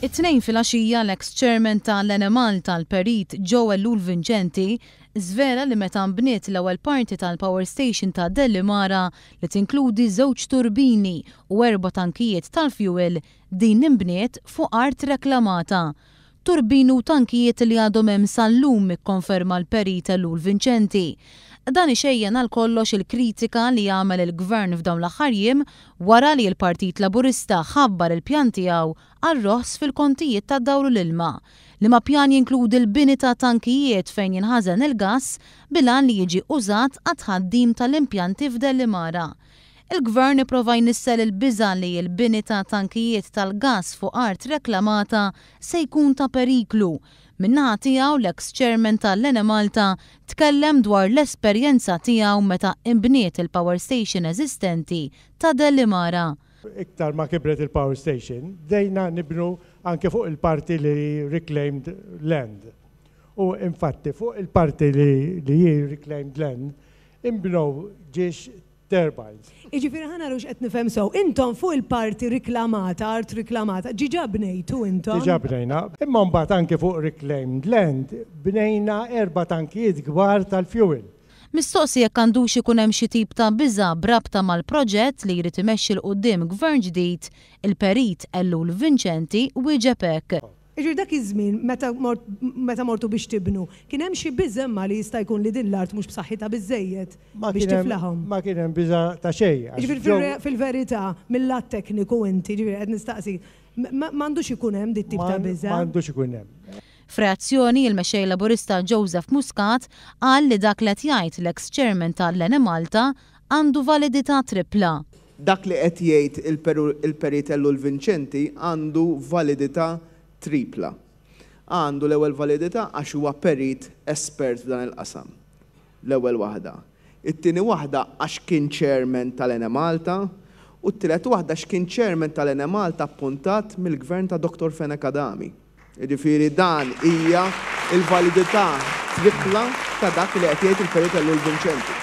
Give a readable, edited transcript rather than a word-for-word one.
It-Tnejn filgħaxija l-eks Chairman ta' l-Enemalta l-Perit Joe Ellul Vincenti żvela li meta nbniet l-ewwel parti tal-power station ta' Dellimara li tinkludi żewġ turbini u erba' tankijiet tal-fuel din inbniet fuq art reklamata. Turbini u tankijiet li għadhom hemm sal-lum ikkonferma l-Perit Ellul Vincenti. Dan ixejjen għal kollox il-kritika li għamel il-Gvern f'dawn l-aħħar jiem wara li l-Partit Laburista ħabbar il-pjan tiegħu għal roħs fil-kontijiet tad-dawl u l-ilma, liema pjan jinkludi l-bini ta' tankijiet fejn jinħażen il-gass bil-għan li jiġi użat għat-tħaddim tal-impjanti f'Dellimara. Il-Gvern ipprova jnissel il-biża' li l-bini ta' tankijiet tal-gass fuq art reklamata se jkun ta' periklu. Min-naħa tiegħu l-eks Chairman tal-Enemalta tkellem dwar l-esperjenza tiegħu meta inbniet il-power station eżistenti ta' Dellimara. Iktar ma kibret il-power station, bdejna nibnu anke fuq il-parti li reclaimed land. U infatti fuq il-parti li hi reclaimed land inbnew ġiex turbines. Jiġifieri ħa naraw x'qed nifhem sew. Intom fuq il-parti riklamata, art riklamata, ġiġa bnejtu intom? Diġà bnejna. Imma mbagħad anke fuq reclaimed land bnejna erba' tankijiet kbar tal-fuel. Mistoqsi jekk għandux ikun hemm xi tip ta' biża' b'rabta mal-proġett li jrid imexxi 'l quddiem Gvern ġdid, il-Perit Ellul Vincenti wieġeb hekk. Jiġifieri dak iż-żmien meta mort meta mortu biex tibnu, kien hemm xi biża' imma li jista' jkun li din l-art mhux b'saħħitha biżżejjed biex tiflahom? Ma kien hemm biża' ta' xejn għax Jiġifieri ġew. fil-verità, mil-lat tekniku inti, jiġifieri qed nistaqsik, m'għandux ikun hemm dit-tip ta' biża'? M'għandux ikun hemm. F'reazzjoni, il-Mexxej Laburista Joseph Muscat qal li dak li qed jgħid l-eks Chairman ta' l-Enemalta għandu validità trippla. Dak li qed jgħid il-Perit Ellul Vincenti għandu validità tripla. Għandu l-ewwel validità għax huwa perit espert f'dan il-qasam. L-ewwel waħda. It-tieni waħda għax kien chairman tal-Enemalta u t-tielet waħda għax kien chairman tal-Enemalta appuntat mill-Gvern ta' Dottor Fenech Adami. Jiġifieri dan hija l-validità tripla ta' dak li qed jgħid il-Perit Ellul Vincenti.